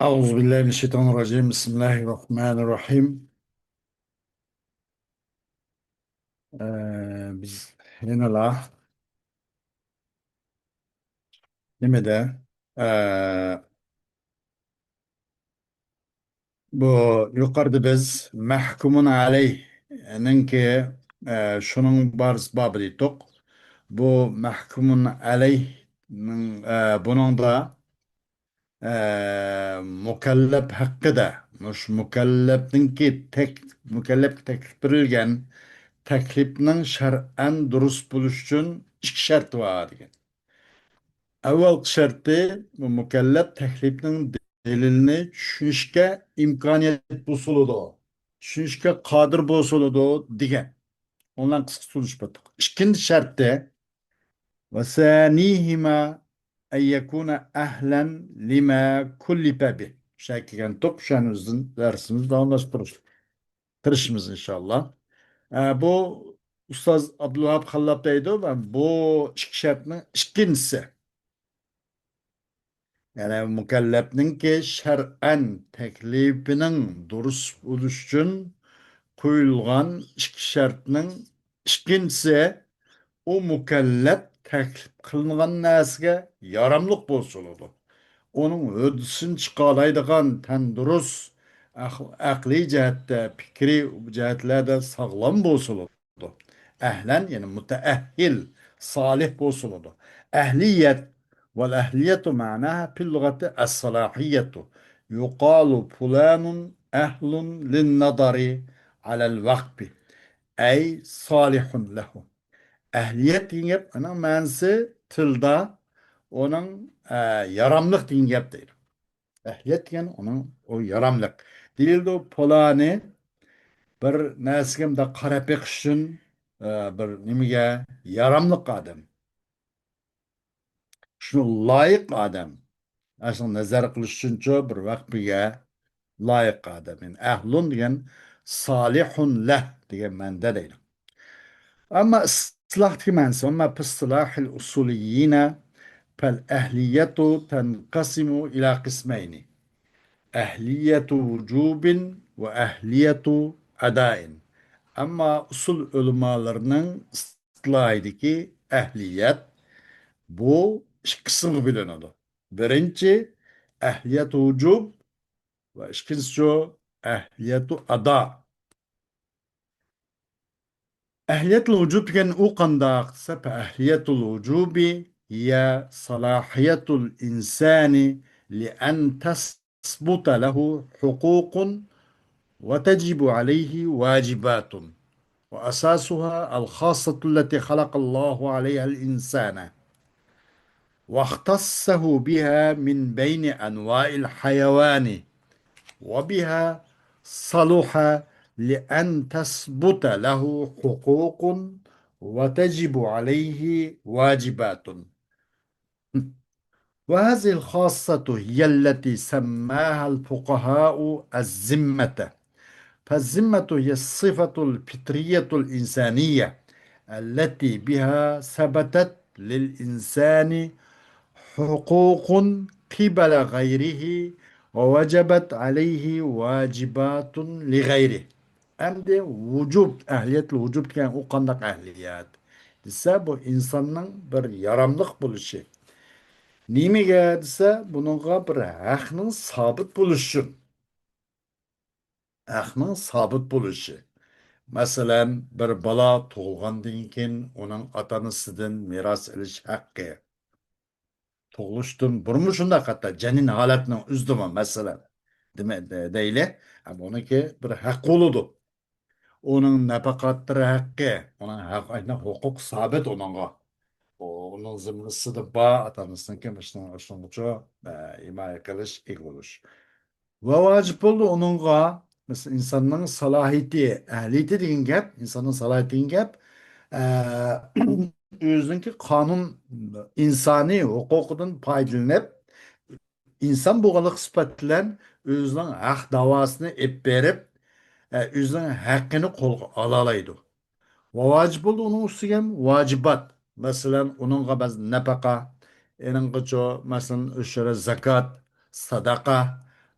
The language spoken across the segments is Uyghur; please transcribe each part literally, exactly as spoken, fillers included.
أعوذ بالله من الشيطان الرجيم. بسم الله الرحمن الرحيم. ئە، بىز يەنىلا نېمىدە؟ ئە، بۇ يۇقىرىدا بىز مەھكۇمۇن ئەلەيھنىڭكى، ئە، شۇنىڭ بارىسى بابىدا ئېيتتۇق. بۇ مەھكۇمۇن ئەلەيھنىڭ، ئە، بۇنىڭدا ئە، مۇكەللەپ ھەققىدە، مۇشۇ مۇكەللەپنىڭكى تەك-، مۇكەللەپكە تەكلىپ بېرىلگەن تەكلىپنىڭ شەرئەن دۇرۇس بولۇشى ئۈچۈن ئىككى شەرتى بار دېگەن. ئەۋۋەلقى شەرتى، بۇ مۇكەللەپ تەكلىپنىڭ دەلىلىنى چۈشىنىشكە ئىمكانىيەت بولسىلىدۇ، چۈشىنىشكە قادىر بولسىلىدۇ دېگەن. ئۇنىڭ قىسقىچە تونۇشۇپ ئۆتتۇق. ئىككىنچى شەرتى، وثانيهما أن يكون أهلا لما كلف به. شەكىگەن توپ شەنىزدىن دەرسىمىزنى داۋاملاشتۇرۇش تىرىشىمىز ئىنشاللا. ئە، بۇ ئۇستاز ئابدۇلۋاھاب خاللاپ دەيدۇ، مەن بۇ ئىككى شەرتنىڭ ئىككىنچىسى. يەنى مۇكەللەپنىڭكى شەرئەن تەكلىپىنىڭ دۇرۇس بولۇشى ئۈچۈن قويۇلغان ئىككى شەرتنىڭ ئىككىنچىسى، ئۇ مۇكەللەپ تەكلىپ قىلىنغان نەرسىگە ياراملىق بولسا بولىدۇ. ئۇنىڭ ھۆددىسىنى چىقالايدىغان تەندۇرۇس، ئەق-، ئەقلىي جەھەتتە، پىكرىي جەھەتلەردە ساغلام بولسا بولىدۇ. ئەھلەن، يەنى مۇتەئەھھىل، سالىھ بولسا بولىدۇ. ئەھلىيەت، والأهلية معناها في اللغة الصلاحية. يقال فلان أهل للنظر على الوقف، أي صالح له. ئەھلىيەت دېگەن گەپ، ئۇنىڭ مەنىسى تىلدا، ئۇنىڭ، ئە، ياراملىق دېگەن گەپ دەيدۇ. ئەھلىيەت دېگەن ئۇنىڭ، ئۇ ياراملىق. دېيىلىدۇ، پۇلانى بىر نەرسىگە مۇنداق قاراپ بېقىش ئۈچۈن، ئە، بىر نېمىگە ياراملىق ئادەم. شۇ لايىق ئادەم. ئاشۇنى نەزەر قىلىش ئۈچۈنچۇ بىر ۋەقپىگە لايىق ئادەم. يەنى ئەھلۇن دېگەن سالىھۇن لەھ دېگەن مەنىدە دەيدۇ. ئەمما ئىستىلاھتىكى مەنىسى، أما في اصطلاح الأصوليين فالأهلية تنقسم إلى قسمين، أهلية وجوب وأهلية أداء. ئەمما ئۇسۇل ئۆلىمالىرىنىڭ ئىستىلاھىدىكى ئەھلىيەت، بۇ ئىككى قىسىمغا بۆلۈنىدۇ. بىرىنچى، ئەھلىيەتۇ ۋۇجۇب ۋە ئىككىنچىسى، ئەھلىيەتۇ ئادا. ئەھلىيەتۇل ۋۇجۇب دېگەن ئۇ قانداق دېسە، فەئەھلىيەتۇل ۋۇجۇبى ھىيە سالاھىيەتۇل ئىنسانى لىئەن تەسبۇتە لەھۇ ھۇقۇقۇن ۋە تەجىبۇ ئەلەيھى ۋاجىباتۇن. وأساسها الخاصة التي خلق الله عليها الإنسان واختصه بها من بين أنواع الحيوان، وبها صلح لأن تثبت له حقوق وتجب عليه واجبات. وهذه الخاصة هي التي سماها الفقهاء الذمة. فالذمة هي الصفة الفطرية الإنسانية التي بها ثبتت للإنسان حقوق قبل غيره ووجبت عليه واجبات لغيره. ئەمدى ۋۇجۇب، ئەھلىيەتۇل ۋۇجۇب دېگەن ئۇ قانداق ئەھلىيەت دېسە، بۇ ئىنساننىڭ بىر ياراملىق بولۇشى. نېمىگە دېسە، بۇنىڭغا بىر ھەقنىڭ سابىت بولۇشى ئۈچۈن. ھەقنىڭ سابىت بولۇشى. مەسىلەن، بىر بالا تۇغۇلغاندىن كېيىن ئۇنىڭ ئاتا-ئانىسىدىن مىراس ئېلىش ھەققى. تۇغۇلۇشتىن بۇرۇنمۇ شۇنداق، ھەتتا جەنىن ھالەتنىڭ ئۆزىدىمۇ، مەسىلەن، دېمە-، دە-، دەيلى، ھە، بۇنىڭكى بىر ھەق بولىدۇ. ئۇنىڭ نەپەقە ئارتتۇرۇش ھەققى، ئۇنىڭ ھەق-، ھوقۇق سابىت ئۇنىڭغا. ئۇ-، ئۇنىڭ زىممىسىدا بار، ئاتا-ئانىسىنىڭكى مۇشۇنىڭ، شۇنىڭغىچە، ئە، ھىمايە قىلىش، ئىگە بولۇش. ۋە ۋاجىپ بولدى ئۇنىڭغا، مەسىلەن، ئىنساننىڭ سالاھىيىتى، ئەھلىيىتى دېگەن گەپ، ئىنساننىڭ سالاھىيىتى دېگەن گەپ، ئە، ئۆزىنىڭكى قانۇن، ئىنسانىي ھوقۇقىدىن پايدىلىنىپ، ئىنسان بولغانلىق سۈپەت بىلەن ئۆزىنىڭ ھەق داۋاسىنى ئېلىپ بېرىپ، ئە، ئۆزىنىڭ ھەققىنى قولغا ئالالايدۇ. ۋە ۋاجىپ بولدى ئۇنىڭ ئۈستىگە ھەم ۋاجىبات. مەسىلەن، ئۇنىڭغا بەزى نەپەقە، ئېنىڭغىچۇ، مەسىلەن، ئۆشۈرە زاكات، ساداقە،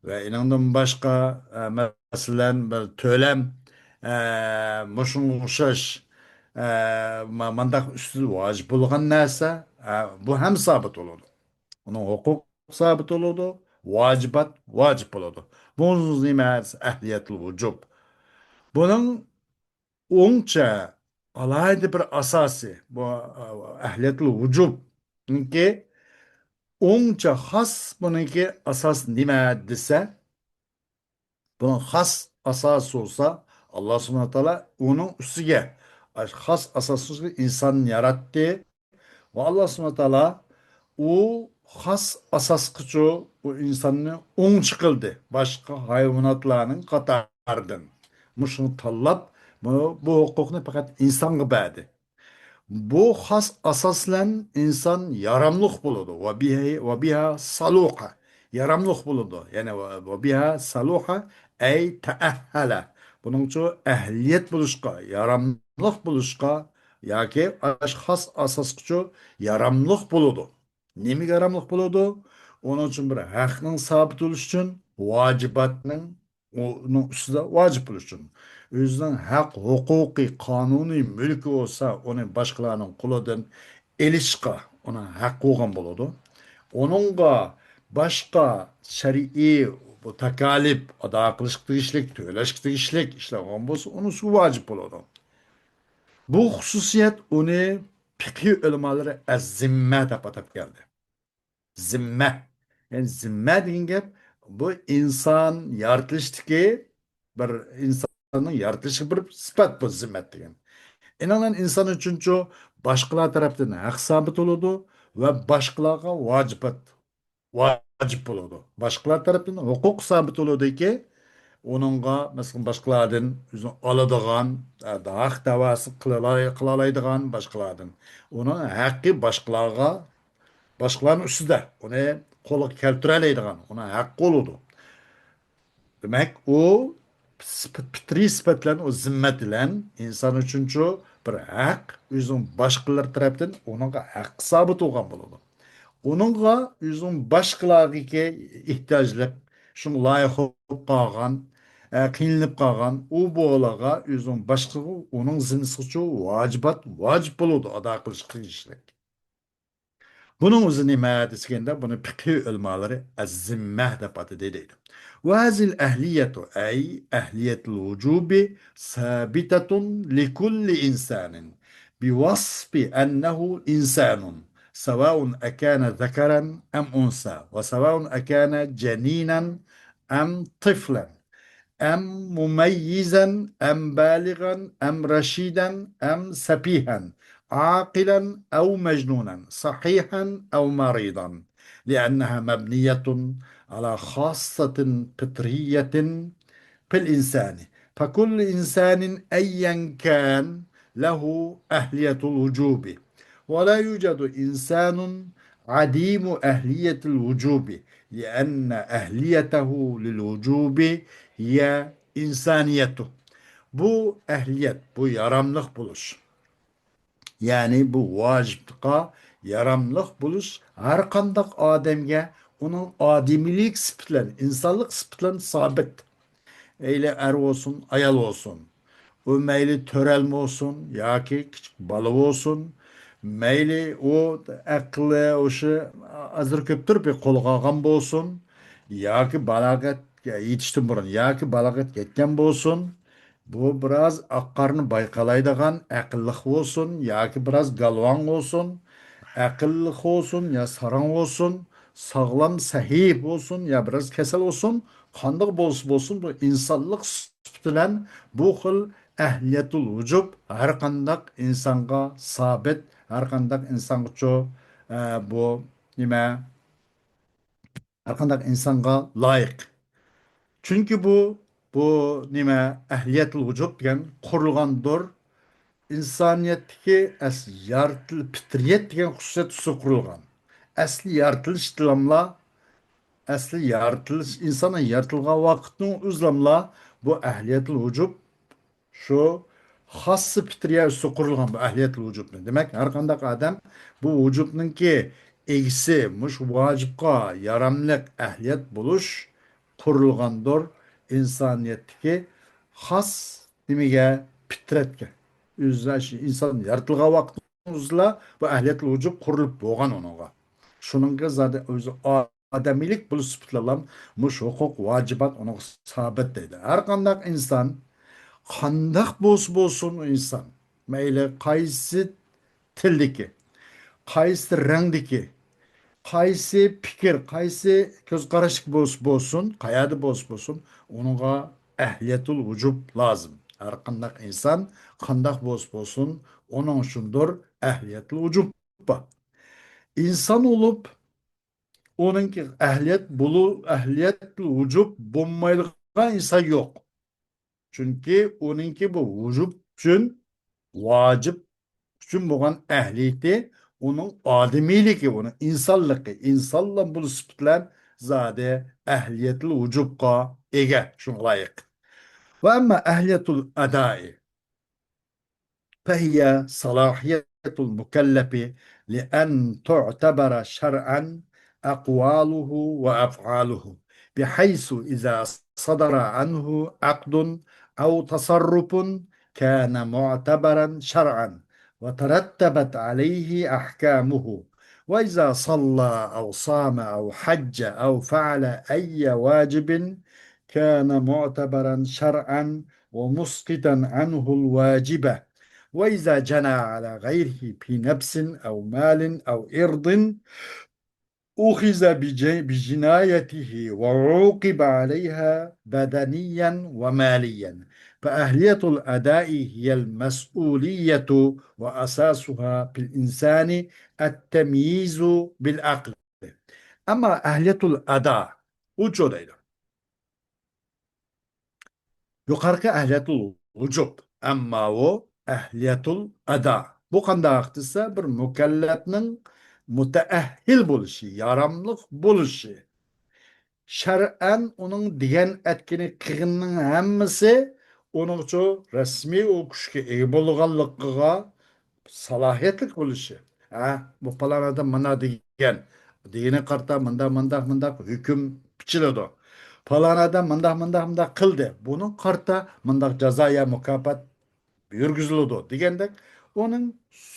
ۋە ئېنىڭدىن باشقا، ئە، مەسىلەن، بىر تۆلەم، ئە، مۇشۇنىڭغا ئوخشاش، ئە، ما-، مانداق ئۈستىدە ۋاجىپ بولغان نەرسە، ئە، بۇ ھەم سابىت بولىدۇ. ئۇنىڭ ھوقۇق سابىت بولىدۇ، ۋاجىبات ۋاجىپ بولىدۇ. بۇ نېمە؟ ئەھلىيەتۇل ۋۇجۇب. بۇنىڭ ئوڭچە ئالاھىدە بىر ئاساسى، بۇ، ئە، ئەھلىيەتۇل ۋۇجۇبنىڭكى ئوڭچە خاس بۇنىڭكى ئاساس نېمە دېسە، بۇنىڭ خاس ئاساسى بولسا، ئاللا سۇبھانەھۇ ۋە تائالا ئۇنىڭ ئۈستىگە، ئاشۇ خاس ئاساسنىڭ ئۈستىگە ئىنساننى ياراتتى ۋە ئاللا سۇبھانەھۇ ۋە تائالا ئۇ خاس ئاساسقىچۇ ئۇ ئىنساننى ئوڭچە قىلدى باشقا ھايۋاناتلارنىڭ قاتارىدىن. مۇشۇنى تاللاپ، بۇ، بۇ ھوقۇقنى پەقەت ئىنسانغا بەردى. بۇ خاس ئاساس بىلەن ئىنسان ياراملىق بولىدۇ. ۋە بىھا، ۋە بىھا سالۇھە. ياراملىق بولىدۇ. يەنى ۋە، ۋە بىھا سالۇھە، ئەي تەئەھھەلە. بۇنىڭچۇ ئەھلىيەت بولۇشقا، ياراملىق بولۇشقا ياكى ئاش-، خاس ئاساسقىچۇ ياراملىق بولىدۇ. نېمىگە ياراملىق بولىدۇ؟ ئۇنىڭ ئۈچۈن بىر ھەقنىڭ سابىت بولۇشى ئۈچۈن، ۋاجىباتنىڭ ئۇنىڭ ئۈستىدە ۋاجىپ بولۇشى ئۈچۈن، ئۆزىنىڭ ھەق ھوقۇقى، قانۇنىي مۈلكى بولسا، ئۇنى باشقىلارنىڭ قولىدىن ئېلىشقا ئۇنىڭ ھەققى بولغان بولىدۇ. ئۇنىڭغا باشقا شەرئىي بۇ تاكالىپ ئادا قىلىشقا تېگىشلىك، تۆلەشكە تېگىشلىك ئىشلار بولغان بولسا، ئۇنىڭ ئۈستىگە ۋاجىپ بولىدۇ. بۇ خۇسۇسىيەت ئۇنى پىقھىي ئۆلىمالىرى ئەز-زىممە دەپ ئاتاپ كەلدى. زىممە. يەنى زىممە دېگەن گەپ، بۇ ئىنسان يارىتىلىشتىكى بىر، ئىنساننىڭ يارىتىلىشىغا بىر سۈپەت بۇ زىممەت دېگەن. ئېنىڭدىن ئىنسان ئۈچۈنچۇ باشقىلار تەرەپتىن ھەق سابىت بولىدۇ ۋە باشقىلارغا ۋاجىبات، ۋاجىپ بولىدۇ. باشقىلار تەرەپتىن ھوقۇق سابىت بولىدۇكى، ئۇنىڭغا، مەسىلەن، باشقىلاردىن ئۆزىنى ئالىدىغان، ھەق دەۋاسى قىلالاي-، قىلالايدىغان باشقىلاردىن. ئۇنىڭ ھەققى باشقىلارغا، باشقىلارنىڭ ئۈستىدە ئۇنى قولغا كەلتۈرەلەيدىغان، ئۇنىڭ ھەققى بولىدۇ. دېمەك، ئۇ سىپ-، پىترىي سۈپەت بىلەن، ئۇ زىممەت بىلەن ئىنسان ئۈچۈنچۇ بىر ھەق، ئۆزىنىڭ باشقىلار تەرەپتىن ئۇنىڭغا ھەق سابىت بولغان بولىدۇ. ئۇنىڭغا ئۆزىنىڭ باشقىلارغىكى ئېھتىياجلىق، شۇڭا لايىق بولۇپ قالغان، ئە، قىينىلىپ قالغان ئۇ بوۋىلارغا ئۆزىنىڭ باشقىغا، ئۇنىڭ زىممىسىغىچۇ ۋاجىبات ۋاجىپ بولىدۇ ئادا قىلىشقا تېگىشلىك. بۇنىڭ ئۆزى نېمە دېسىگەندە، بۇنى پىقھىي ئۆلىمالىرى ئەز-زىممە دەپ ئاتىدى دەيدۇ. وهذه الأهلية، أي أهلية الوجوب، ثابتة لكل إنسان بوصف أنه إنسان، سواء أكان ذكرا أم أنثى، وسواء أكان جنينا أم طفلا، أم مميزا، أم بالغا، أم رشيدا، أم سفيها، عاقلا أو مجنونا، صحيحا أو مريضا، لأنها مبنية على خاصة فطرية في الإنسان، فكل إنسان أيا كان له أهلية الوجوب، ولا يوجد إنسان عديم أهلية الوجوب، لأن أهليته للوجوب هي إنسانيته. بۇ ئەھلىيەت، بۇ ياراملىق بولۇش. يەنى بۇ ۋاجىپلىققا ياراملىق بولۇش ھەر قانداق ئادەمگە ئۇنىڭ ئادىمىيلىك سۈپىتى بىلەن، ئىنسانلىق سۈپىتى بىلەن سابىت. مەيلى ئەر بولسۇن، ئايال بولسۇن. ئۇ مەيلى تۆرەلمە بولسۇن ياكى كىچىك بالا بولسۇن، مەيلى ئۇ ئەقلى، ھوشى ئازراق كۆپتۇر بىر قولغا ئالغان بولسۇن ياكى بالاغەتكە يېتىشتىن بۇرۇن ياكى بالاغەتكە يەتكەن بولسۇن، بۇ بىراز ئاق قارىنى بايقالايدىغان ئەقىللىق بولسۇن ياكى بىراز گالۋاڭ بولسۇن، ئەقىللىق بولسۇن يا ساراڭ بولسۇن، ساغلام سەھىھ بولسۇن يا بىراز كېسەل بولسۇن، قانداق بولسا بولسۇن، بۇ ئىنسانلىق سۈپىتى بىلەن بۇ خىل ئەھلىيەتۇل ۋۇجۇب ھەر قانداق ئىنسانغا سابىت، ھەر قانداق ئىنسانغىچۇ، ئە، بۇ نېمە، ھەر قانداق ئىنسانغا لايىق. چۈنكى بۇ، بۇ نېمە، ئەھلىيەتۇل ۋۇجۇب دېگەن قۇرۇلغاندۇر. ئىنسانىيەتتىكى ئەس-، يارىتىل-، پىترىيەت دېگەن خۇسۇسىيەت ئۈستىدە قۇرۇلغان. ئەسلى يارىتىلىش دېلاملا، ئەسلى يارىتىلىش، ئىنساننىڭ يارىتىلغان ۋاقىتنىڭ ئۆزلاملا بۇ ئەھلىيەتۇل ۋۇجۇب شۇ خاسسە پىترىيە ئۈستىدە قۇرۇلغان بۇ ئەھلىيەتۇل ۋۇجۇبنى. دېمەك، ھەر قانداق ئادەم بۇ ۋۇجۇبنىڭكى ئىگىسى، مۇشۇ ۋاجىپقا ياراملىق ئەھلىيەت بولۇش، قۇرۇلغاندۇر. ئىنسانىيەتتىكى خاس نېمىگە؟ پىترەتكە. ئۆزى شۇ ئىنسان يارىتىلغان ۋاقتىمىزلا بۇ ئەھلىيەتۇل ۋۇجۇب قۇرۇلۇپ بولغان ئۇنىڭغا. شۇنىڭغا زادى ئۆزى ئادەمىيلىك بولۇش سۈپىتىلەرلا مۇشۇ ھوقۇق، ۋاجىبات ئۇنىڭغا سابىت دەيدۇ. ھەر قانداق ئىنسان قانداق بولسا بولسۇن ئۇ ئىنسان، مەيلى قايسى تىلدىكى، قايسى رەڭدىكى، قايسى پىكىر، قايسى كۆز قاراشلىق بولسا بولسۇن، قەيەردە بولسا بولسۇن، ئۇنىڭغا ئەھلىيەتۇل ۋۇجۇب لازىم. ھەر قانداق ئىنسان قانداق بولسا بولسۇن، ئۇنىڭ ئۈچۈندۇر ئەھلىيەتۇل ۋۇجۇب بار. ئىنسان بولۇپ، ئۇنىڭكى ئەھلىيەت بولۇ-، ئەھلىيەتۇل ۋۇجۇب بولمايدىغان ئىنسان يوق. چۈنكى ئۇنىڭكى بۇ ۋۇجۇب ئۈچۈن، ۋاجىپ ئۈچۈن بولغان ئەھلىيىتى، ئۇنىڭ ئادىمىيلىكى، ئۇنىڭ ئىنسانلىقى، ئىنسانلا بولۇش سۈپىتىلەر زادى ئەھلىيەتۇل ۋۇجۇبقا ئىگە، شۇنىڭغا لايىق. ۋە ئەمما ئەھلىيەتۇل ئەدائى، فهي صلاحية المكلف لأن تعتبر شرعا أقواله وأفعاله، بحيث إذا صدر عنه عقد أو تصرف كان معتبرا شرعا وترتبت عليه أحكامه، وإذا صلى أو صام أو حج أو فعل أي واجب كان معتبرا شرعا ومسقطا عنه الواجب، وإذا جنى على غيره في نفس أو مال أو عرض أخذ بج-، بجنايته وعوقب عليها بدنيا وماليا، فأهلية الأداء هي المسؤولية وأساسها في الإنسان التمييز بالعقل. ئەمما ئەھلىيەتۇل ئەدا ئۇچۇ دەيدۇ. يۇقىرىقى ئەھلىيەتۇل ۋۇجۇب، ئەمما ئۇ ئەھلىيەتۇل ئەدا. بۇ قانداق دېسە، بىر مۇكەللەپنىڭ مۇتەئەھھىل بولۇشى، ياراملىق بولۇشى، شەرئەن ئۇنىڭ دېگەن ئەتكىنى قىلغىنىنىڭ ھەممىسى ئۇنىڭچۇ رەسمىي ئۇ كۈچكە ئىگە بولغانلىقىغا سالاھىيەتلىك بولۇشى. ھە، بۇ پالان ئادەم مانا دېگەن، دېگىنىگە قارىتا مۇنداق، مۇنداق، مۇنداق ھۆكۈم پىچىلىدۇ. پالان ئادەم مۇنداق، مۇنداق، مۇنداق قىلدى. بۇنىڭغا قارىتا مۇنداق جازا يا مۇكاپات يۈرگۈزۈلىدۇ دېگەندەك، ئۇنىڭ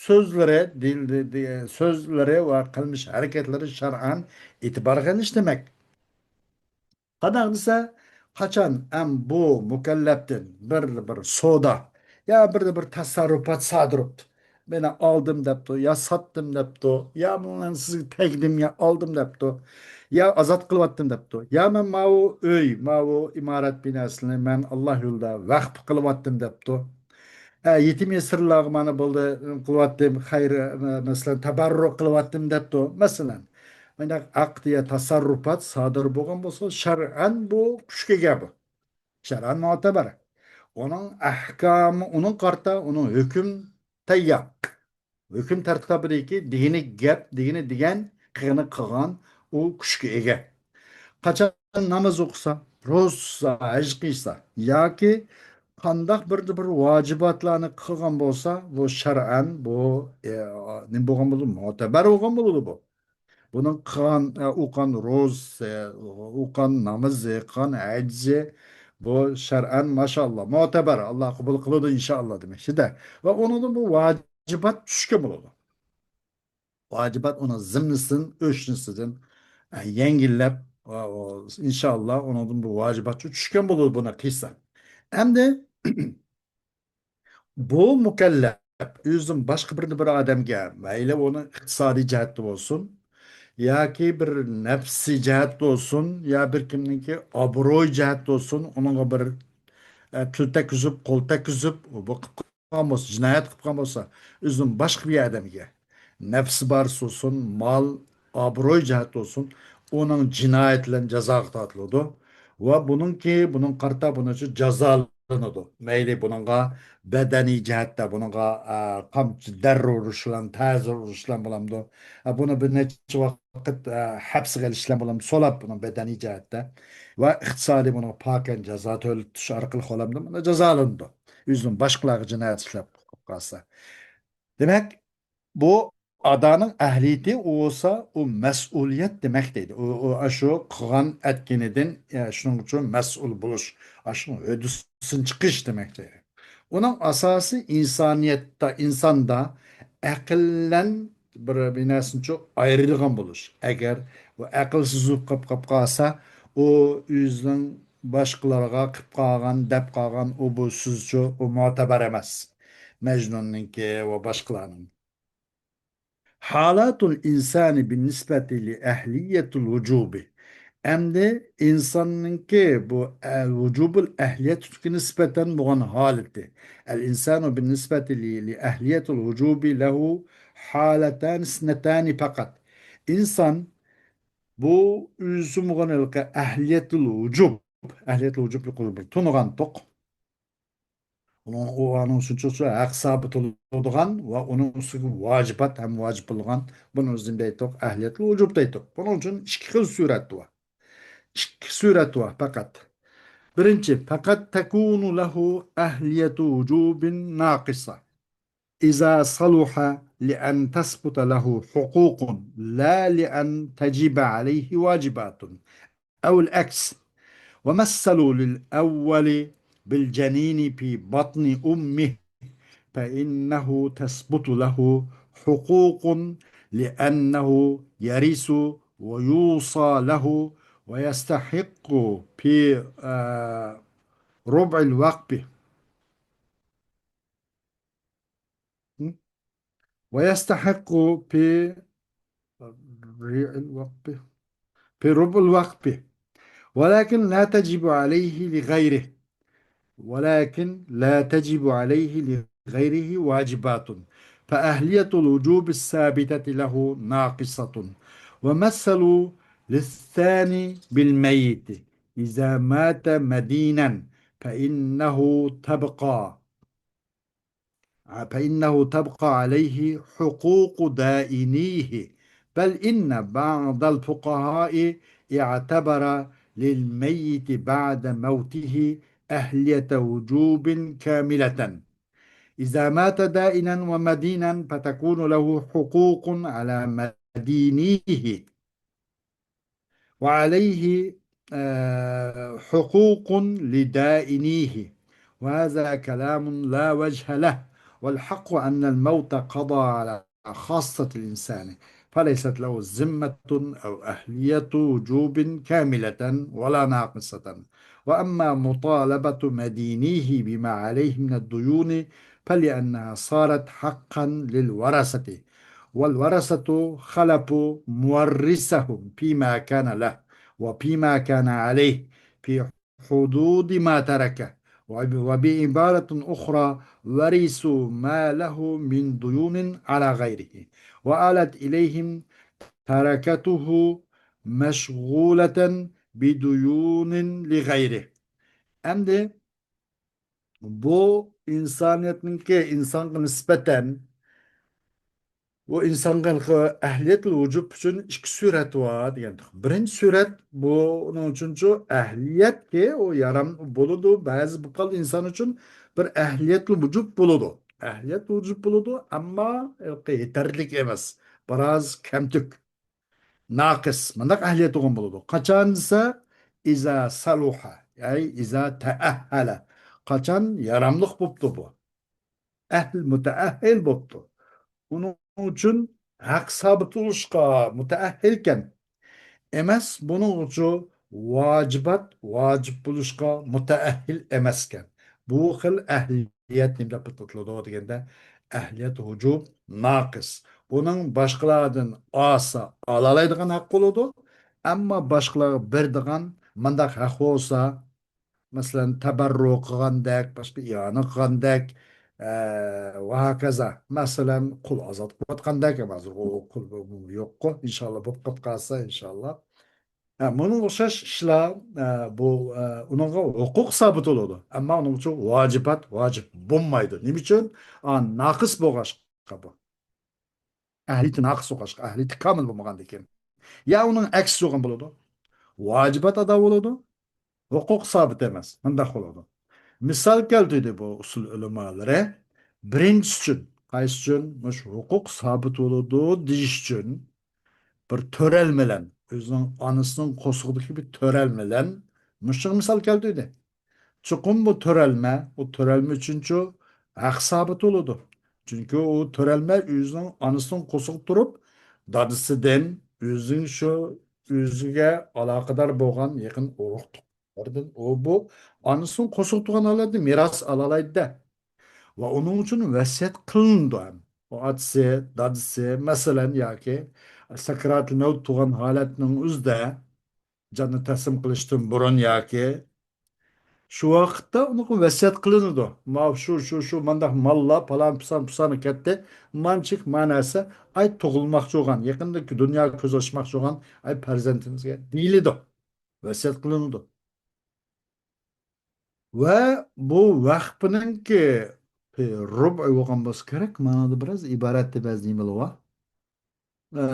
سۆزلىرى، دېيىلدى، دې-، سۆزلىرى ۋە قىلمىش ھەرىكەتلىرى شەرئەن ئېتىبارغا ئېلىش دېمەك. قانداق دېسە، قاچان ھەم بۇ مۇكەللەپتىن بىر، بىر سودا يا بىر، بىر تەسەررۇپات سادىر بوپتۇ. مېنى ئالدىم دەپتۇ، يا ساتتىم دەپتۇ، يا مەن سىزگە تەگدىم، يا ئالدىم دەپتۇ، يا ئازاد قىلىۋەتتىم دەپتۇ، يا مەن ماۋۇ ئۆي، ماۋۇ ئىمارەت بىناسىنى مەن ئاللا يولىدا ۋەقىپ قىلىۋەتتىم دەپتۇ. ئە، يېتىم يېسىرلارغا مانا بولدى، قىلىۋەتتىم، خەير، مەسىلەن، تەبەررۇ قىلىۋەتتىم دەپتۇ، مەسىلەن. مۇنداق ئەقد يا تەسەررۇپات سادىر بولغان بولسا، شەرئەن بۇ كۈچكە ئىگە بۇ. شەرئەن مۆتەبەر. ئۇنىڭ ئەھكامى، ئۇنىڭ قارىتا، ئۇنىڭ ھۆكۈم تەييار. ھۆكۈم تەرتىپىدىكى دېگىنى گەپ، دېگىنى دېگەن، قىلغىنى قىلغان، ئۇ كۈچكە ئىگە. قاچان ناماز ئوقۇسا، روزا تۇتسا، ھەج قىلسا ياكى قانداق بىر، بىر ۋاجىباتلارنى قىلغان بولسا، بۇ شەرئەن، بۇ، ئە، نېمە بولغان بولىدۇ؟ مۆتەبەر بولغان بولىدۇ بۇ. بۇنىڭ قىلغان، ئە، ئوقۇغان روزىسى، ئوقۇغان نامىزى، قىلغان ھەججى، بۇ شەرئەن، ماشائاللا، مۆتەبەر، ئاللا قوبۇل قىلىدۇ، ئىنشائاللا، دېمەكچىدە. ۋە ئۇنىڭدىن بۇ ۋاجىبات چۈشكەن بولىدۇ. ۋاجىبات ئۇنىڭ زىممىسىدىن، ئۆشنىسىدىن، ئە، يەڭگىللەپ، ۋە ئۇ، ئىنشائاللا، ئۇنىڭدىن بۇ ۋاجىبات چۈشكەن بولىدۇ، بۇنى قىلسا. ئەمدى بۇ مۇكەللەپ ئۆزىدىن باشقا بىر، بىر ئادەمگە، مەيلى ئۇنىڭ ئىقتىسادىي جەھەتتە بولسۇن، ياكى بىر نەپسىي جەھەتتە بولسۇن، يا بىر كىمنىڭكى ئابرۇي جەھەتتە بولسۇن، ئۇنىڭغا بىر، ئە، تىل تەگكۈزۈپ، قول تەگكۈزۈپ، بۇ قىلىپ قىلغان بولسا، جىنايەت قىلىپ قىلغان بولسا، ئۆزىدىن باشقا بىر ئادەمگە، نەپسى بارىسى بولسۇن، مال، ئابرۇي جەھەتتە بولسۇن، ئۇنىڭ جىنايىتى بىلەن جازاغا تارتىلىدۇ. ۋە بۇنىڭكى، بۇنىڭ قارىتا بۇنىڭ ئۈچۈن جازالىنىدۇ. مەيلى بۇنىڭغا بەدەنىي جەھەتتە، بۇنىڭغا، ئە، قامچا، دەررە ئۇرۇش بىلەن، تەزە ئۇرۇش بىلەن بولامدۇ؟ ئە، بۇنى بىر نەچچە ۋاقىت، ئە، ھەپسىگە ئېلىش بىلەن بولامدۇ؟ سولاپ بۇنىڭ بەدەنىي جەھەتتە. ۋە ئىقتىسادىي بۇنىڭغا پاكەن جازا تۆلىتىش ئارقىلىق بولامدۇ؟ بۇنى جازالىنىدۇ. ئۆزىدىن باشقىلارغا جىنايەت ئىشلەپ قالسا. دېمەك، بۇ ئادانىڭ ئەھلىيىتى بولسا، ئۇ مەسئۇلىيەت دېمەك دەيدۇ. ئۇ، ئۇ ئاشۇ قىلغان ئەتكىنىدىن، يا، شۇنىڭ ئۈچۈن مەسئۇل بولۇش، ئاشۇنىڭ ھۆددىسىدىن چىقىش دېمەك دەيدۇ. ئۇنىڭ ئاساسى ئىنسانىيەتتە، ئىنساندا ئەقىللەن بىر، بىر نەرسىنى چۇ-، ئايرىيدىغان بولۇش. ئەگەر ئۇ ئەقىلسىز بولۇپ قاپ، قاپ قالسا، ئۇ ئۆزىنىڭ باشقىلارغا قىلىپ قالغان، دەپ قالغان ئۇ بۇ سۆزچۇ، ئۇ مۆتەبەر ئەمەس. مەجنۇننىڭكى ۋە باشقىلارنىڭ. حالات الإنسان بالنسبة لأهلية الوجوب. ئەمدى ئىنساننىڭكى بۇ ئە-، ۋۇجۇبۇل ئەھلىيەتكە نىسبەتەن بولغان ھالىتى. الإنسان بالنسبة ل-، لأهلية الوجوب له حالتان اثنتان فقط. ئىنسان بۇ ئۆزى بولغان ھېلىقى ئەھلىيەتۇل ۋۇجۇب، ئەھلىيەتۇل ۋۇجۇبنى قۇرۇپ بىر تونۇغانتۇق. ئۇنىڭ، ئۇ ئانىڭ شۇنچىلىك ھەق سابىت بولىدىغان ۋە ئۇنىڭ ئۈستىگە ۋاجىبات ھەم ۋاجىپ بولغان، بۇنىڭ ئۆزىنى دەيتتۇق، ئەھلىيەتۇل ۋۇجۇب دەيتتۇق. بۇنىڭ ئۈچۈن ئىككى خىل سۈرەت بار. ئىككى سۈرەت بار پەقەت. بىرىنچى، پەقەت تەكۇنۇ لەھۇ ئەھلىيەتۇ ۋۇجۇبىن ناقىسە. إذا صلح لأن تثبت له حقوق لا لأن تجب عليه واجبات، أو العكس. ومثلوا للأول بالجنين في بطن أمه، فإنه تثبت له حقوق لأنه يرث ويوصى له ويستحق في، آه، ربع الوقف. ويستحق في ربع الوقف، في ربع الوقف، ولكن لا تجب عليه لغيره، ولكن لا تجب عليه لغيره واجبات، فأهلية الوجوب الثابتة له ناقصة. ومثلوا للثاني بالميت إذا مات مدينا فإنه تبقى فإنه تبقى عليه حقوق دائنيه، بل إن بعض الفقهاء اعتبر للميت بعد موته أهلية وجوب كاملة. إذا مات دائنا ومدينا فتكون له حقوق على مدينيه، وعليه، آه، حقوق لدائنيه. وهذا كلام لا وجه له، والحق أن الموت قضى على خاصة الإنسان، فليست له ذمة أو أهلية وجوب كاملة ولا ناقصة. وأما مطالبة مدينيه بما عليه من الديون فلأنها صارت حقا للورثة، والورثة خلفوا مورثهم فيما كان له وفيما كان عليه في حدود ما ترك، وب-، وبعبارة أخرى ورثوا ما له من ديون على غيره، وآلت إليهم تركته مشغولة بديون لغيره. ئەمدى بۇ ئىنسانىيەتنىڭكى ئىنسانغا نىسبەتەن بۇ ئىنسانغا ئەھلىيەتۇل ۋۇجۇب ئۈچۈن ئىككى سۈرەت بار دېگەن. بىرىنچى سۈرەت بۇنىڭ ئۈچۈنچۇ ئەھلىيەتكى ئۇ يارام بولىدۇ. بەزى بۇ خىل ئىنسان ئۈچۈن بىر ئەھلىيەتۇل ۋۇجۇب بولىدۇ. ئەھلىيەت ۋۇجۇب بولىدۇ، ئەمما يېتەرلىك ئەمەس. بىراز كەمتۈك. ناقىس، مۇنداق ئەھلىيەت بولغان بولىدۇ. قاچان دېسە، ئىزا سەلۇھە، يەنى ئىزا تەئەھھەلە. قاچان ياراملىق بوپتۇ بۇ. ئەھل، مۇتەئەھھىل بوپتۇ. ئۇنىڭ ئۈچۈن ھەق سابىت بولۇشقا مۇتەئەھھىلكەن. ئەمەس، بۇنىڭ ئۈچۈن ۋاجىبات ۋاجىپ بولۇشقا مۇتەئەھھىل ئەمەسكەن. بۇ خىل ئەھلىيەت نېمە دەپ ئاتىلىدۇ دېگەندە، ئەھلىيەت ۋۇجۇب ناقىس. بۇنىڭ باشقىلاردىن ئالسا ئالالايدىغان ھەق بولىدۇ، ئەمما باشقىلارغا بېرىدىغان مۇنداق ھەق بولسا، مەسىلەن، تەبەررۇ قىلغاندەك، باشقا ئىئانە قىلغاندەك، ئە، ۋە ھاكازا. مەسىلەن، قۇل ئازاد قىلىۋاتقاندەك، ھازىر ئۇ قۇل يوققۇ، ئىنشاللا بولۇپ قېلىپ قالسا، ئىنشاللا. ھە، بۇنىڭغا ئوخشاش ئىشلار، ئە، بۇ، ئە، ئۇنىڭغا ھوقۇق سابىت بولىدۇ. ئەمما ئۇنىڭ ئۈچۈن ۋاجىبات ۋاجىپ بولمايدۇ. نېمە ئۈچۈن؟ ئا، ناقىس بولغاچقا بۇ. ئەھلىيىتى ناقىس بولغاچقا، ئەھلىيىتى كامىل بولمىغاندىكىن. يا ئۇنىڭ ئەكسى بولغان بولىدۇ. ۋاجىبات ئادا بولىدۇ. ھوقۇق سابىت ئەمەس. مۇنداق بولىدۇ. مىسال كەلتۈردى بۇ ئۇسۇل ئۆلىمالىرى. بىرىنچىسى ئۈچۈن، قايسى ئۈچۈن؟ مۇشۇ ھوقۇق سابىت بولىدۇ دېيىش ئۈچۈن بىر تۆرەلمە بىلەن، ئۆزىنىڭ ئانىسىنىڭ قورسىقىدىكى بىر تۆرەلمە بىلەن مۇشۇنىڭ مىسال كەلتۈردى. چوقۇم بۇ تۆرەلمە، ئۇ تۆرەلمە ئۈچۈنچۇ ھەق سابىت بولىدۇ. چۈنكى ئۇ تۆرەلمە ئۆزىنىڭ ئانىسىنىڭ قورسىقىدا تۇرۇپ، دادىسىدىن، ئۆزىنىڭ شۇ ئۆزىگە ئالاقىدار بولغان يېقىن ئۇرۇق-تۇغقانلىرىدىن ئۇ بۇ ئانىسىنىڭ قورسىقىدا تۇرغان ھالەتتە مىراس ئالالايدۇ-دە. ۋە ئۇنىڭ ئۈچۈن ۋەسىيەت قىلىنىدۇ ھەم. ئۇ ئاتىسى، دادىسى، مەسىلەن، ياكى سەكراتىل مەۋت تۇرغان ھالەتنىڭ ئۆزىدە، جاننى تەسلىم قىلىشتىن بۇرۇن ياكى شۇ ۋاقىتتا ئۇنىڭغا ۋەسىيەت قىلىنىدۇ. ماۋۇ شۇ، شۇ، شۇ مانداق ماللار پالان پۇسان پۇسانغا كەتتى. مانچىك ما نەرسە، ئاي تۇغۇلماقچى بولغان، يېقىندا دۇنياغا كۆز ئاچماقچى بولغان، ئاي پەرزەنتىمىزگە دېيىلىدۇ. ۋەسىيەت قىلىنىدۇ. ۋە بۇ ۋەخپىنىڭكى رۇبئى بولغان بولسا كېرەك، مانا بىراز ئىبارەتتە بەزى نېمىلەر بار. ئە،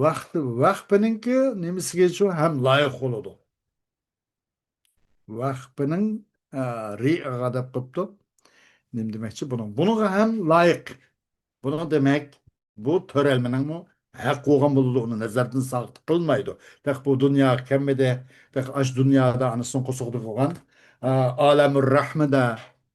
ۋەخ-، ۋەخپىنىڭكى نېمىسىگىچۇ ھەم لايىق بولىدۇ. ۋەخپىنىڭ، ئە، رىئىغا دەپ قويۇپتۇ. نېمە دېمەكچى بۇنىڭ؟ بۇنىڭغا ھەم لايىق. بۇنىڭ دېمەك، بۇ تۆرەلمىنىڭمۇ ھەق بولغان بولىدۇ، ئۇنى نەزەردىن ساقىت قىلمايدۇ. تېخى بۇ دۇنياغا كەلمىدى، تېخى ئاشۇ دۇنيادا ئانىسىنىڭ قورسىقىدا بولغان، ئا، ئالەمۇر رەھمىدە،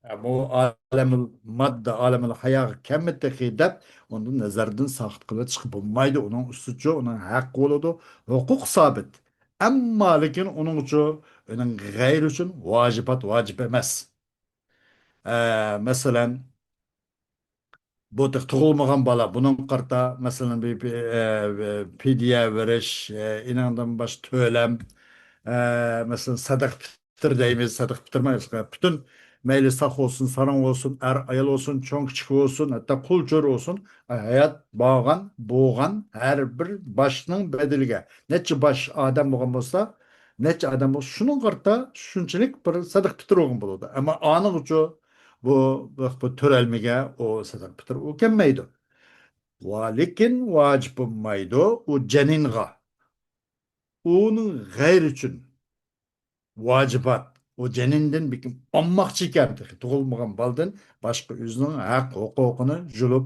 ئا، بۇ ئالەمۇل ماددا، ئالەمۇل ھاياغا كەلمىدى تېخى دەپ، ئۇنى نەزەردىن ساقىت قىلىۋېتىشقا بولمايدۇ. ئۇنىڭ ئۈستىچۇ، ئۇنىڭ ھەق بولىدۇ، ھوقۇق سابىت. ئەمما لېكىن ئۇنىڭچۇ، ئۇنىڭ غەيرى ئۈچۈن ۋاجىبات ۋاجىپ ئەمەس. ئە، مەسىلەن، بۇ تېخى تۇغۇلمىغان بالا، بۇنىڭغا قارىتا، مەسىلەن، بىر، بىر، ئە، پىدىيە بېرىش، ئە، ئېنىڭدىن باشقا تۆلەم، ئە، مەسىلەن، سەدەقە پىتىر دەيمىز، سەدەقە پىتىر مەيلى، پۈتۈن مەيلى ساق بولسۇن، ساراڭ بولسۇن، ئەر، ئايال بولسۇن، چوڭ، كىچىك بولسۇن، ھەتتا قۇل، چۆرە بولسۇن، ھايات بارغان، بولغان ھەر بىر باشنىڭ بەدىلىگە، نەچچە باش ئادەم بولغان بولسا، نەچچە ئادەم بولسا، شۇنىڭغا قارىتا شۇنچىلىك بىر سەدەقە پىتىر بولغان بولىدۇ. ئەمما ئانىڭغىچۇ بۇ، بۇ، بۇ تۆرەلمىگە ئۇ سەدەقە پىتىر ئۇ كەلمەيدۇ. ۋە لېكىن ۋاجىپ بولمايدۇ ئۇ جەنىنغا. ئۇنىڭ غەيرى ئۈچۈن ۋاجىبات، ئۇ جەنىندىن بېكىم ئالماقچى ئىكەن، تېخى تۇغۇلمىغان بالىدىن باشقا ئۆزىنىڭ ھەق ھوقۇقىنى يۇلۇپ،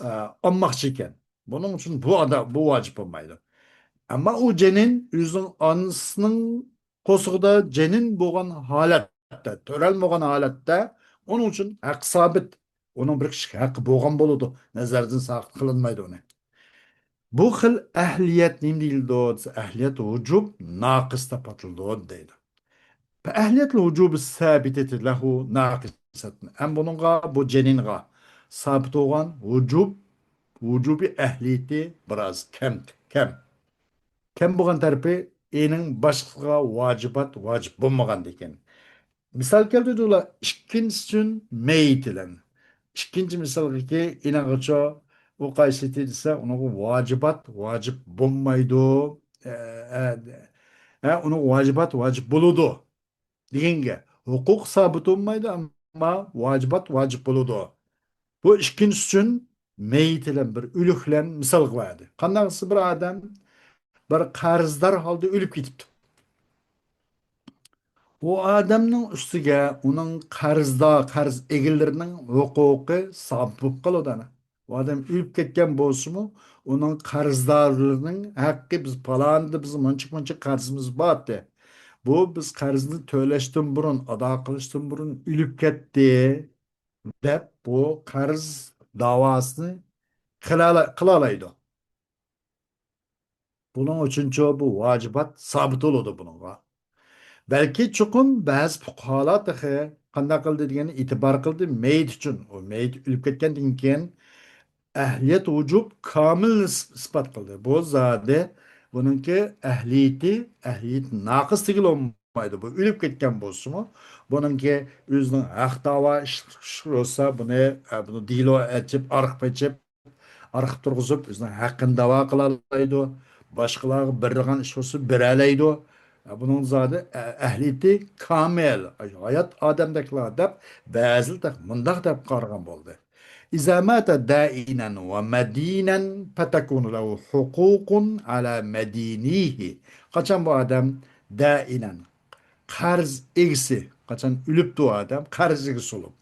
ئە، ئالماقچى ئىكەن. بۇنىڭ ئۈچۈن بۇ ئادا-، بۇ ۋاجىپ بولمايدۇ. ئەمما ئۇ جەنىن ئۆزىنىڭ ئانىسىنىڭ قورسىقىدا جەنىن بولغان ھالەتتە، تۆرەلمىگەن ھالەتتە، ئۇنىڭ ئۈچۈن ھەق سابىت. ئۇنىڭ بىر كىشىلىك ھەققى بولغان بولىدۇ. نەزەردىن ساقىت قىلىنمايدۇ ئۇنى. بۇ خىل ئەھلىيەت نېمە دېيىلىدۇ دېسە، ئەھلىيەت ۋۇجۇب ناقىس دەپ ئاتىلىدۇ دەيدۇ. فأهلية الوجوب الثابتة له ناقصة. ئەمما بۇنىڭغا، بۇ جەنىنغا سابىت بولغان ۋۇجۇب، ۋۇجۇبى ئەھلىيىتى بىراز كەم، كەم. كەم بولغان تەرىپى ئېنىڭ باشقىغا ۋاجىبات ۋاجىپ بولمىغاندىكىن. مىسال كەلتۈردى ئۇلار، ئىككىنچىسى ئۈچۈن مەيىت بىلەن. ئىككىنچى مىسالغىكى ئېنىڭغىچۇ ئۇ قايسىتى دېسە، ئۇنىڭغا ۋاجىبات ۋاجىپ بولمايدۇ. ئە، ئە، ئە، ئۇنىڭغا ۋاجىبات ۋاجىپ بولىدۇ دېگەنگە ھوقۇق سابىت بولمايدۇ، ئەمما ۋاجىبات ۋاجىپ بولىدۇ. بۇ ئىككىنچىسى ئۈچۈن مەيىت بىلەن بىر ئۆلۈك بىلەن مىسالغا بەردى. قانداق دېسە، بىر ئادەم بىر قەرزدار ھالدا ئۆلۈپ كېتىپتۇ. ئۇ ئادەمنىڭ ئۈستىگە ئۇنىڭ قەرزدار، قەرز ئىگىلىرىنىڭ ھوقۇقى سابىت بولۇپ قالىدۇ ئەنە. ئۇ ئادەم ئۆلۈپ كەتكەن بولسىمۇ، ئۇنىڭ قەرزدارلىرىنىڭ ھەققى، بىز پالانىدا بىز مۇنچە مۇنچە قەرزىمىز بار ئىدى. بۇ بىز قەرزنى تۆلەشتىن بۇرۇن، ئادا قىلىشتىن بۇرۇن ئۆلۈپ كەتتى، دەپ بۇ قەرز داۋاسىنى قىلالا-، قىلالايدۇ. بۇنىڭ ئۈچۈنچۇ بۇ ۋاجىبات سابىت بولىدۇ بۇنىڭغا. بەلكى چوقۇم بەزى پۇقاھالار تېخى قانداق قىلدى دېگەننى ئېتىبار قىلدى مەيىت ئۈچۈن. ئۇ مەيىت ئۆلۈپ كەتكەندىن كېيىن ئەھلىيەت ۋۇجۇب كامىل ئىس-، ئىسپات قىلدى. بۇ زادى بۇنىڭكى ئەھلىيىتى، ئەھلىيىتى ناقىس دېگىلى بولمايدۇ. بۇ ئۆلۈپ كەتكەن بولسىمۇ، بۇنىڭكى ئۆزىنىڭ ھەق داۋا ئىش، ئىش بولسا، بۇنى، ئە، بۇنى دېلو ئېچىپ، ئارخىپ ئېچىپ، ئارخىپ تۇرغۇزۇپ، ئۆزىنىڭ ھەققىنى داۋا قىلالايدۇ. باشقىلارغا بېرىدىغان ئىش بولسا، بېرەلەيدۇ. بۇنىڭ زادى، ئە-، ئەھلىيىتى كامىل، ھايات ئادەمدەكلا دەپ، بەزىلەر مۇنداق دەپ قارىغان بولدى. إذا مات دائنا ومدينا فتكون له حقوق على مدينيه. قاچان بۇ ئادەم دائنا، قەرز ئىگىسى، قاچان ئۆلۈپتۇ ئادەم، قەرز ئىگىسى بولۇپ.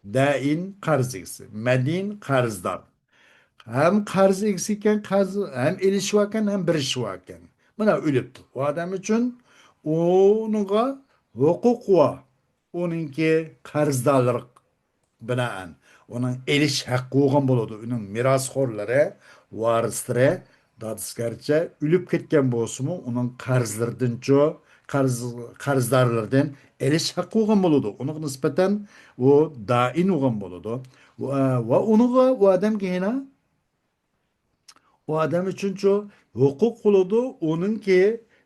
دەئىن قەرز ئىگىسى، مەدىن قەرزدار. ھەم قەرز ئىگىسى ئىكەن، قەرز ھەم ئېلىشى باركەن، ھەم بېرىشى باركەن. مانا ئۆلۈپتۇ. ئۇ ئادەم ئۈچۈن ئۇنىڭغا ھوقۇق بار. ئۇنىڭكى قەرزدارلىرى بىنائەن ئۇنىڭ ئېلىش ھەققى بولغان بولىدۇ. ئۇنىڭ مىراسخورلىرى، ۋارىسلىرى، دادىسى گەرچە ئۆلۈپ كەتكەن بولسىمۇ، ئۇنىڭ قەرزلىرىدىنچۇ، قەرز، قەرزدارلىرىدىن ئېلىش ھەققى بولغان بولىدۇ. ئۇنىڭغا نىسبەتەن ئۇ دائىن بولغان بولىدۇ. ۋە، ۋە ئۇنىڭغا، ئۇ ئادەمگە يەنە، ئۇ ئادەم ئۈچۈنچۇ ھوقۇق بولىدۇ، ئۇنىڭكى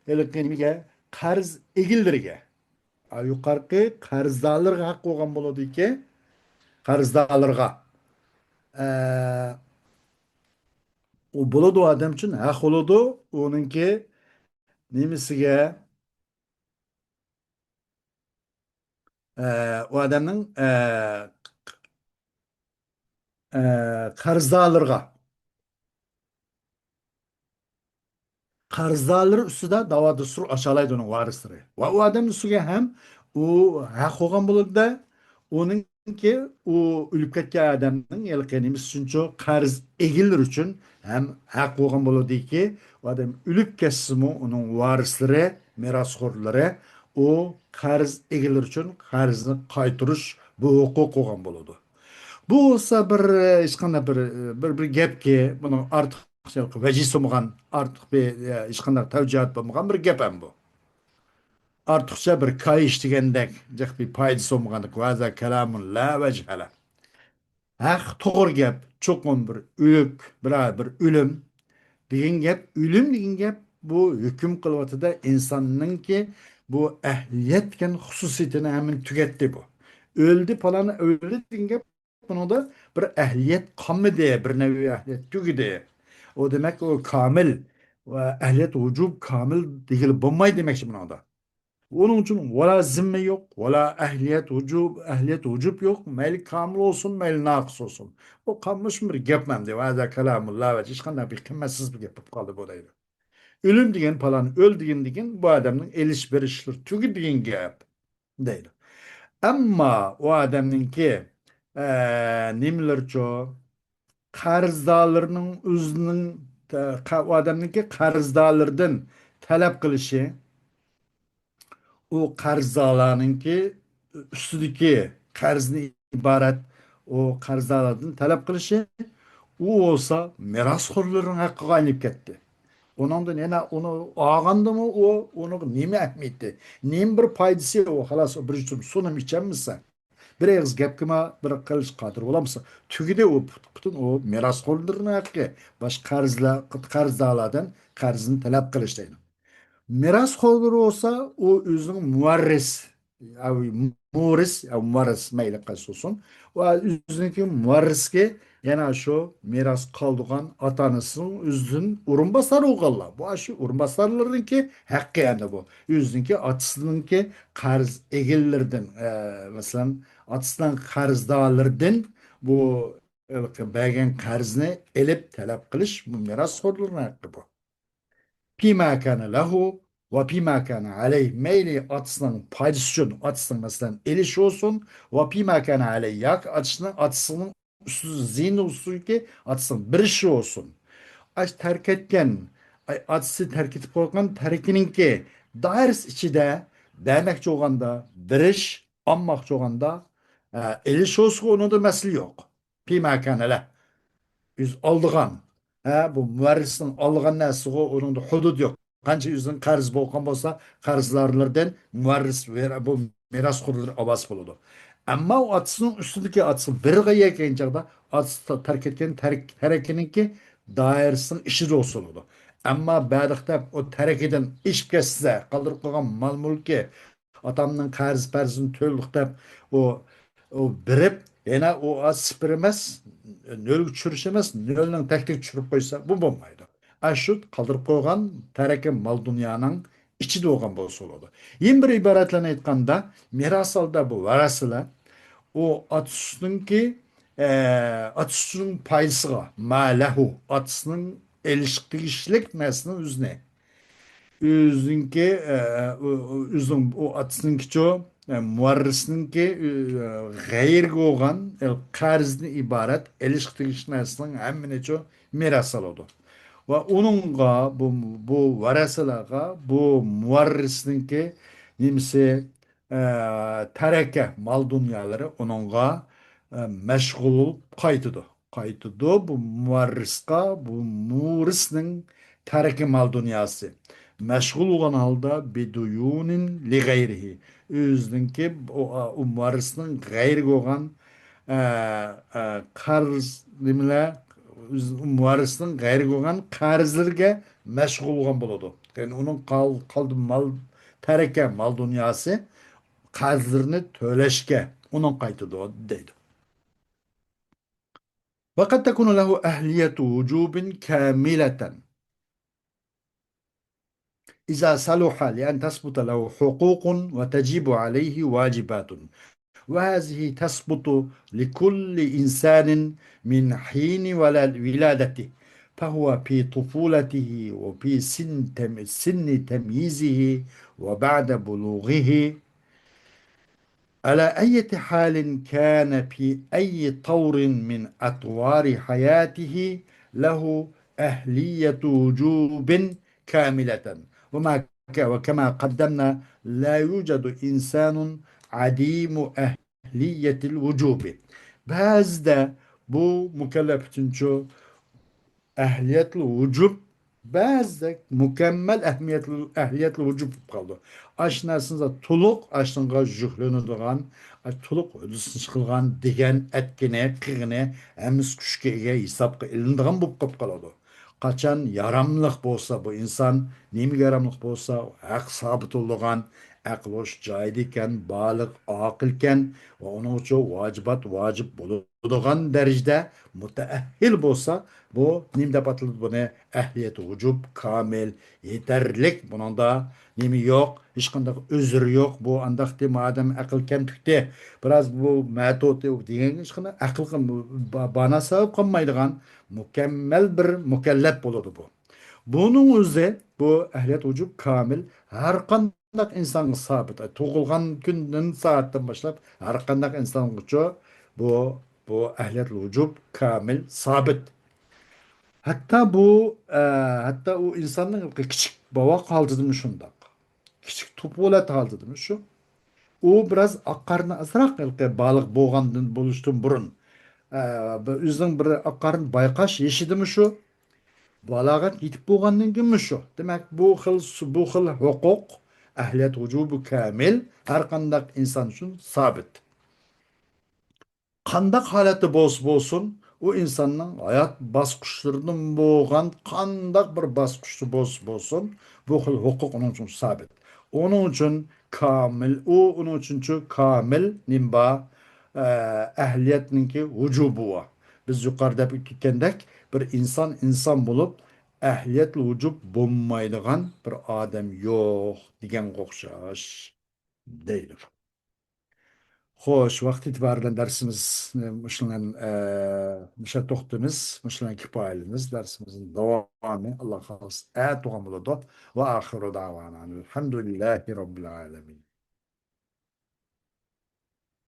ھېلىقى نېمىگە، قەرز ئىگىلىرىگە. ئا، يۇقىرىقى قەرزدارلىرىغا ھەق بولغان بولىدۇكى، قەرزدارلىرىغا. ئە، ئۇ بولىدۇ، ئادەم ئۈچۈن ھەق بولىدۇ. ئۇنىڭكى نېمىسىگە؟ ئە، ئۇ ئادەمنىڭ، ئە، ئە، قەرزدارلىرىغا. قەرزدارلىرى ئۈستىدە دەۋا دەستۇر ئاچالايدۇ ئۇنىڭ ۋارىسلىرى. ۋە ئۇ ئادەم ئۈستىگە ھەم ئۇ ھەق بولغان بولىدۇ-دە، ئۇنىڭكى، ئۇ ئۆلۈپ كەتكەن ئادەمنىڭ ھېلىقى نېمىسى ئۈچۈنچۇ، قەرز ئىگىلىرى ئۈچۈن ھەم ھەق بولغان بولىدۇكى، ئۇ ئادەم ئۆلۈپ كەتسىمۇ، ئۇنىڭ ۋارىسلىرى، مىراسخورلىرى ئۇ قەرز ئىگىلىرى ئۈچۈن قەرزنى قايتۇرۇش بۇ ھوقۇق بولغان بولىدۇ. بۇ بولسا بىر، ئە، ھېچقانداق بىر، بىر، بىر گەپكى، بۇنىڭ ئارتۇق ۋەجىسى بولمىغان، ئارتۇق بىر، ئە، ھېچقانداق تەۋجىھات بولمىغان بىر گەپ ھەم بۇ. ئارتۇقچە بىر كايىش دېگەندەك، جىق بىر پايدىسى بولمىغاندەك، ۋەزە كالامۇن لا ۋەجھەلە. ھەق، توغرا گەپ، چوقۇم بىر ئۆلۈك، بىر، بىر ئۆلۈم دېگەن گەپ، ئۆلۈم دېگەن گەپ، بۇ ھۆكۈم قىلىۋاتىدۇ ئىنساننىڭكى بۇ ئەھلىيەت دېگەن خۇسۇسىيىتىنى ھەممىنى تۈگەتتى بۇ. ئۆلدى، پالان ئۆلدى دېگەن گەپ، بۇنىڭدا بىر ئەھلىيەت قالمىدى، بىر نەۋى ئەھلىيەت تۈگىدى. ئۇ دېمەك، ئۇ كامىل ۋە ئەھلىيەت ۋۇجۇب كامىل دېگىلى بولمايدۇ دېمەكچى بۇنىڭدا. ئۇنىڭ ئۈچۈن ۋالا زىممە يوق، ۋالا ئەھلىيەت ۋۇجۇب، ئەھلىيەت ۋۇجۇب يوق، مەيلى كامىل بولسۇن، مەيلى ناقىس بولسۇن. ئۇ قالمىشمۇ بىر گەپ ئەمدى، ۋەزە كالامۇن لا ۋەجھە، ھېچقانداق بىر قىممەتسىز بىر گەپ بولۇپ قالدى بۇ دەيدۇ. ئۆلۈم دېگەن، پالان ئۆل دېگەن، دېگەن بۇ ئادەمنىڭ ئېلىش بېرىشلىرى تۈگىدى دېگەن گەپ دەيدۇ. ئەمما ئۇ ئادەمنىڭكى، ئە، نېمىلىرىچۇ؟ قەرزدارلىرىنىڭ ئۆزىنىڭ، ئە، قە-، ئۇ ئادەمنىڭكى قەرزدارلىرىدىن تەلەپ قىلىشى، ئۇ قەرزدارلارنىڭكى ئۈستىدىكى قەرزدىن ئىبارەت ئۇ قەرزدارلاردىن تەلەپ قىلىشى، ئۇ بولسا مىراسخورلىرىنىڭ ھەققىگە ئايلىنىپ كەتتى. ئۇنىڭدىن يەنە ئۇنى ئالغاندىمۇ ئۇ، ئۇنىڭ نېمە ئەھمىيىتى، نېمە بىر پايدىسى، ئۇ خالاس، ئۇ بىر يۇتۇم سۇنىمۇ ئىچەلمىسە، بىر ئېغىز گەپكىمۇ بىر قىلىش قادىر بولالمىسا، تۈگىدى ئۇ پۈت-، پۈتۈن ئۇ مىراسخورلىرىنىڭ ھەققى، باشقا قەرزلەر، قەرزدارلاردىن قەرزنى تەلەپ قىلىش دەيدۇ. مىراسخورلىرى بولسا، ئۇ ئۆزىنىڭ مۇۋەررىس، يا مۇرىس، يا مۇۋەررىس، مەيلى قايسى بولسۇن، ئۇ ئۆزىنىڭكى مۇۋەررىسكە يەنە شۇ مىراس قالدۇرغان ئاتا-ئانىسىنىڭ ئۆزىدىن ئورۇنباسار بولغانلار. بۇ ئاشۇ ئورۇنباسارلىرىنىڭكى ھەققى ئەمدى بۇ. ئۆزىنىڭكى ئاتىسىنىڭكى قەرز ئېگىلىرىدىن، ئە، مەسىلەن، ئاتىسىنىڭ قەرزدارلىرىدىن بۇ ھېلىقى بەرگەن قەرزنى ئېلىپ تەلەپ قىلىش، بۇ مىراسخورلارنىڭ ھەققى بۇ. فيما كان له وفيما كان عليه، مەيلى ئاتىسىنىڭ پايدىسى ئۈچۈن، ئاتىسىنىڭ مەسىلەن ئېلىشى بولسۇن، وفيما كان عليه، ياكى ئاتىسىنىڭ، ئاتىسىنىڭ ئۈستىدە زىيىنى ئۈستىدىكى ئاتىسىنىڭ بېرىشى بولسۇن. ئاش تەرك ئەتكەن، ئاي، ئاتىسى تەرك ئېتىپ قويغان تەرىكىنىڭكى دائىرىسى ئىچىدە بەرمەكچى بولغاندا بېرىش، ئالماقچى بولغاندا، ئە، ئېلىش بولسا ئۇنىڭدا مەسىلە يوق. فيما كان له. ئۆزى ئالىدىغان. ھە، بۇ مۇۋەررىسنىڭ ئالىدىغان نەرسىغۇ، ئۇنىڭدا ھۇدۇد يوق. قانچە ئۆزىنىڭ قەرزى بولغان بولسا، قەرزدارلىرىدىن مۇۋەررىس ۋە بۇ مىراسخورلىرى ئاۋاز بولىدۇ. ئەمما ئۇ ئاتىسىنىڭ ئۈستىدىكى ئاتىسى بىرغا يەكەن چاغدا ئاتىسى تا-، تەرك ئەتكەن تەرك-، تەرىكىنىڭكى دائىرىسىنىڭ ئىچىدە بولسا بولىدۇ. ئەمما بەدىخ دەپ ئۇ تەرىكىدىن ئېشىپ كەتسە، قالدۇرۇپ قويغان مال-مۈلكى، ئاتامنىڭ قەرز-پەرزىنى تۆلىدۇق دەپ، ئۇ، ئۇ بېرىپ، يەنە ئۇ ئاز سىفىر ئەمەس، نۆلگە چۈشۈرۈش ئەمەس، نۆلنىڭ تەكتىگە چۈشۈرۈپ قويسا، بۇ بولمايدۇ. ئاشۇ قالدۇرۇپ قويغان تەرىكى مال-دۇنيانىڭ ئىچىدە بولغان بولسا بولىدۇ. يەنە بىر ئىبارەت بىلەن ئېيتقاندا، مىراس ھالدا بۇ ۋارىسلار، ئۇ ئاتىسىنىڭكى، ئە، ئاتىسىنىڭ پايدىسىغا، ما لەھۇ، ئاتىسىنىڭ ئېلىشقا تېگىشلىك نەرسىنىڭ ئۆزىنى، ئۆزىنىڭكى، ئە، ئۆ-، ئۆ-، ئۆزىنىڭ، ئۇ ئاتىسىنىڭكىچۇ، ئە، مۇۋەررىسنىڭكى، ئە، غەيرىگە بولغان، ئە، قەرزدىن ئىبارەت ئېلىشقا تېگىشلىك نەرسىنىڭ ھەممىنىچۇ مىراس ئالىدۇ. ۋە ئۇنىڭغا بۇ، بۇ ۋەرەسىلەرگە بۇ مۇۋەررىسنىڭكى نېمىسى، ئە، تەرەكە مال دۇنيالىرى ئۇنىڭغا، ئە، مەشغۇل بولۇپ قايتىدۇ. قايتىدۇ بۇ مۇۋەررىسقا، بۇ مۇۋەررىسنىڭ تەركى مال دۇنياسى. مەشغۇل بولغان ھالدا بىدۇيۇنىن لىغەيرىھى. ئۆزىنىڭكى ئۇ، ئۇ مۇۋەررىسنىڭ غەيرىگە بولغان، ئە، ئە، قەرز، نېمىلەر، ئۆز-، مۇۋەررىسنىڭ غەيرىگە بولغان قەرزلىرىگە مەشغۇل بولغان بولىدۇ. يەنى ئۇنىڭ قال-، قالدى مال، تەركە مال دۇنياسى قەرزلىرىنى تۆلەشكە ئۇنىڭ قايتىدۇ، دەيدۇ. وقد تكون له أهلية وجوب كاملة إذا صلح لأن تثبت له حقوق وتجب عليه واجبات، وهذه تثبت لكل إنسان من حين ولا-، ولادته، فهو في طفولته وفي سن تم-، سن تمييزه وبعد بلوغه، على أية حال كان في أي طور من أطوار حياته له أهلية وجوب كاملة. وما ك-، وكما قدمنا لا يوجد إنسان عديم أهلية الوجوب. بەزىدە بۇ مۇكەللەپ ئۈچۈنچۇ ئەھلىيەتلىك ۋۇجۇب، بەزىدە مۇكەممەل ئەھمىيەتلىك، ئەھلىيەتلىك ۋۇجۇب بولۇپ قالىدۇ. ئاشۇ نەرسىنى تولۇق، ئاشۇنىڭغا يۈكلىنىدىغان، تولۇق ھۆددىسىنى چىقىدىغان دېگەن ئەتكىنى، قىغىنى ھەممىسى كۈچكە ئىگە ھېسابقا ئېلىنىدىغان بولۇپ قېلىپ قالىدۇ. قاچان ياراملىق بولسا بۇ ئىنسان، نېمىگە ياراملىق بولسا، ھەق سابىت بولىدىغان، ئەقلى ھوش جايىدا ئىكەن، بالىغ، ئاقىل ئىكەن ۋە ئۇنىڭ ئۈچۈن ۋاجىبات ۋاجىپ بولىدىغان دەرىجىدە مۇتەئەھھىل بولسا، بۇ نېمە دەپ ئاتىلىدۇ بۇنى؟ ئەھلىيەت ۋۇجۇب، كامىل، يېتەرلىك. بۇنىڭدا نېمە يوق؟ ھېچقانداق ئۆزرى يوق. بۇ ئانداقتى، مادەم ئەقىل كەمتۈكتى، بىراز بۇ مەتۇتى دېگەن ھېچقانداق ئەقىل با-، بانا سەۋەب قالمايدىغان مۇكەممەل بىر مۇكەللەپ بولىدۇ بۇ. بۇنىڭ ئۆزى، بۇ ئەھلىيەت ۋۇجۇب كامىل ھەر قانداق ئىنسانغا سابىت. تۇغۇلغان كۈندىن، سائەتتىن باشلاپ ھەر قانداق ئىنسانغىچۇ بۇ، بۇ ئەھلىيەت ۋۇجۇب كامىل سابىت. ھەتتا بۇ، ئە، ھەتتا ئۇ ئىنساننىڭ كىچىك بوۋاق ھالىتىدىمۇ شۇنداق. كىچىك تۇپۇلەت ھالىتىدىمۇ شۇ. ئۇ بىراز ئاق قارنى ئازراق ھېلىقى بالىغ بولغاندىن، بولۇشتىن بۇرۇن، ئە، بىر ئۆزىنىڭ بىر ئاق قارنى بايقاش يېشىدىمۇ شۇ. بالاغەت يېتىپ بولغاندىن كېيىنمۇ شۇ. دېمەك، بۇ خىل، بۇ خىل ھوقۇق، ئەھلىيەت ۋۇجۇبى كامىل، ھەر قانداق ئىنسان ئۈچۈن سابىت. قانداق ھالەتتە بولسا بولسۇن، ئۇ ئىنساننىڭ ھايات باسقۇچلىرىدىن بولغان قانداق بىر باسقۇچتا بولسا بولسۇن، بۇ خىل ھوقۇق ئۇنىڭ ئۈچۈن سابىت. ئۇنىڭ ئۈچۈن كامىل، ئۇ، ئۇنىڭ ئۈچۈنچۇ كامىل نېمە بار؟ ئە، ئەھلىيەتنىڭكى ۋۇجۇبى بار. بىز يۇقىرىدا دەپ ئۆتكەندەك، بىر ئىنسان ئىنسان بولۇپ، ئەھلىيەتلىك ۋۇجۇب بولمايدىغان بىر ئادەم يوق دېگەنگە ئوخشاش، دەيدۇ. خوش، ۋاقىت ئېتىبارى بىلەن دەرسىمىزنى مۇشۇ بىلەن، ئە، مۇشۇ يەردە توختىتىمىز، مۇشۇ بىلەن كۇپايىلىنىمىز. دەرسىمىزنىڭ داۋامى، ئاللا خالىسا، ئەتە بولغان بولىدۇ. وآخر دعوانا أن الحمد لله رب العالمين.